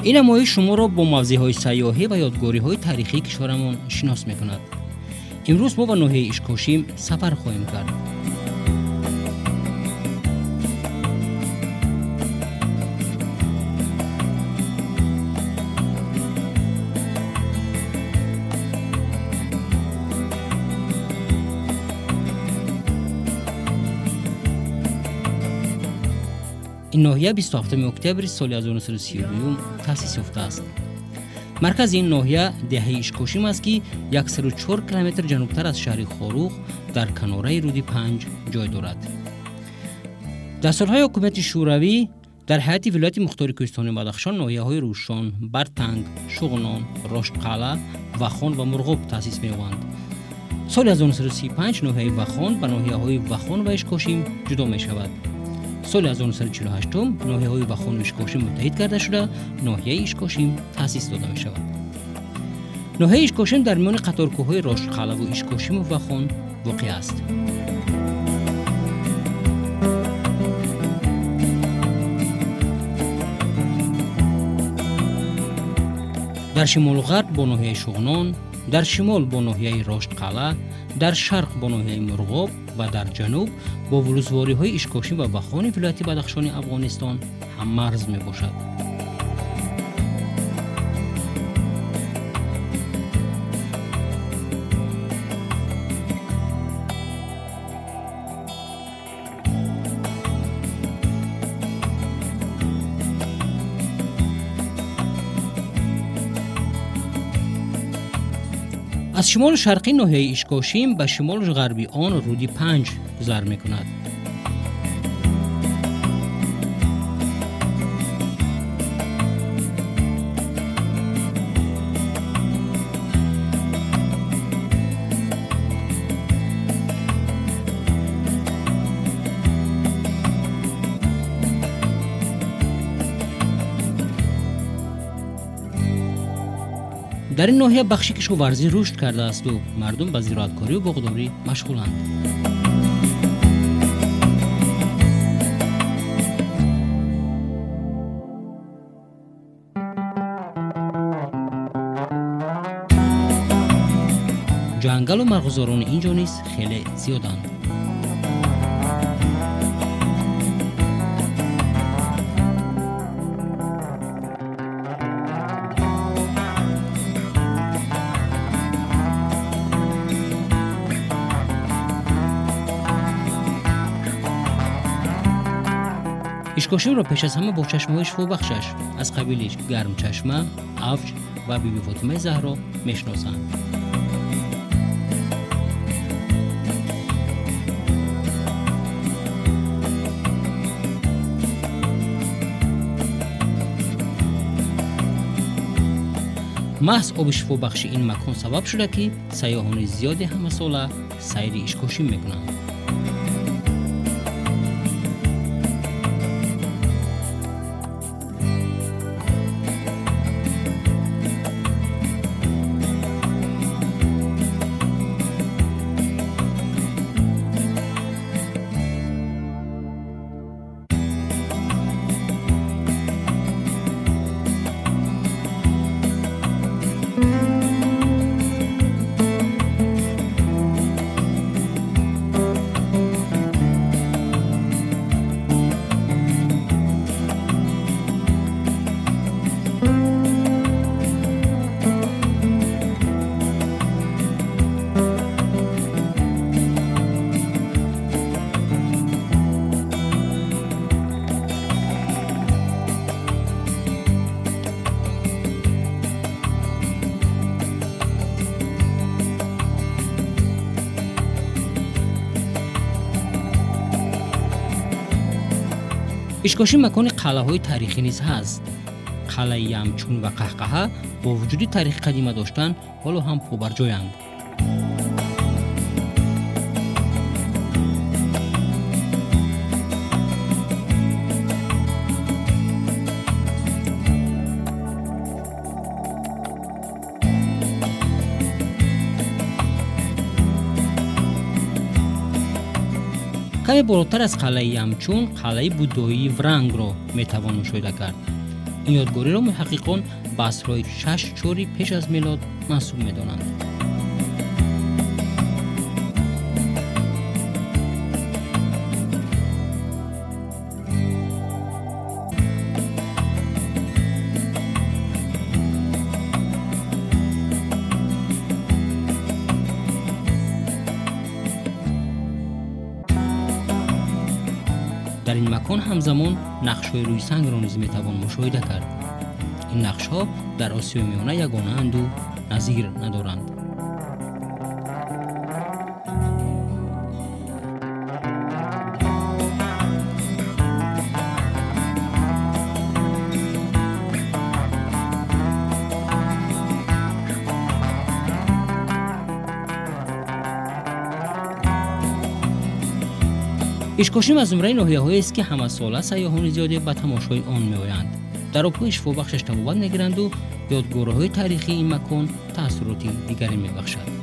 Ин намоиш шуморо бо мавзеъҳои сайёҳӣ ва ёдгориҳои таърихии кишварамон шинос мекунад. Имрӯз мо ба ноҳияи Ишкошим сафар хоҳем кард. Ин ноҳия 27 октябри соли 1932 таъсис ёфтааст. Маркази ин ноҳия деҳаи Ишкошим аст, ки 104 километр ҷанубтар аз шаҳри Хоруғ дар канораи рӯди Панҷ ҷой дорад. Дар солҳои ҳукумати Шӯравӣ дар ҳайати вилояти мухтори Кӯҳистони Бадахшон ноҳияҳои Рӯшон, Бартанг, Шуғнон, Роштқалъа, Вахон ва Мурғоб таъсис меёбанд. Соли 1935 ноҳияи Вахон ба ноҳияҳои Вахон ва Ишкошим ҷудо мешавад. Соли 1948 ноҳияҳои Вахон ва Ишкошим муттаҳид карда шуда, ноҳияи Ишкошим таъсис дода мешавад. Ноҳияи Ишкошим дар миёни қаторкӯҳҳои Роштқалъаву Ишкошиму Вахон воқеъ аст. Дар шимолу ғарб бо ноҳияи Шуғнон, дар шимол бо ноҳияи Роштқалъа, дар шарқ бо ноҳияи Мурғоб ва дар ҷануб бо вулусвориҳои Ишкошим ва Вахони вилояти Бадахшони Афғонистон ҳаммарз мебошад. Аз шимолу шарқи ноҳияи Ишкошим ба шимолу ғарби он рӯди Панҷ гузар мекунад. Дар ин ноҳия бахши кишоварзӣ рушд кардаасту мардум ба зироаткорию боғдорӣ машғуланд. Ҷангалу марғузорони ин ҷо низ хеле зиёданд. Ишкошимро пеш аз ҳама бо чашмаҳои шифобахшаш аз қабили Гармчашма, Авҷ ва Биби Фотимаи Заҳро мешиносанд. Маҳз оби шифобахши ин макон сабаб шуда, ки сайёҳони зиёде ҳамасола сайри Ишкошим мекунанд. Ишкошим макони қалъаҳои таърихӣ низ ҳаст. Қалъаи Ямчун ва Қаҳқаҳа бо вуҷуди таърихи қадима доштан ҳоло ҳам побарҷоянд. Каме болотар аз қалъаи Ямчун қалъаи буддоии Врангро метавон мушоҳида кард. Ин ёдгориро муҳаққиқон ба асрҳои 6-4 пеш аз мелод мансуб медонанд. Дар ин макон ҳамзамон нақшҳои рӯи сангро низ метавон мушоҳида кард. Ин нақшҳо дар Осиёи Миёна ягонаанду назир надоранд. Ишкошим аз зумраи ноҳияҳоест, ки ҳамасола сайёҳони зиёде ба тамошои он меоянд. Дар обҳои шифобахшаш табобат мегиранду ёдгориҳои таърихии ин макон таассуроти дигаре мебахшад.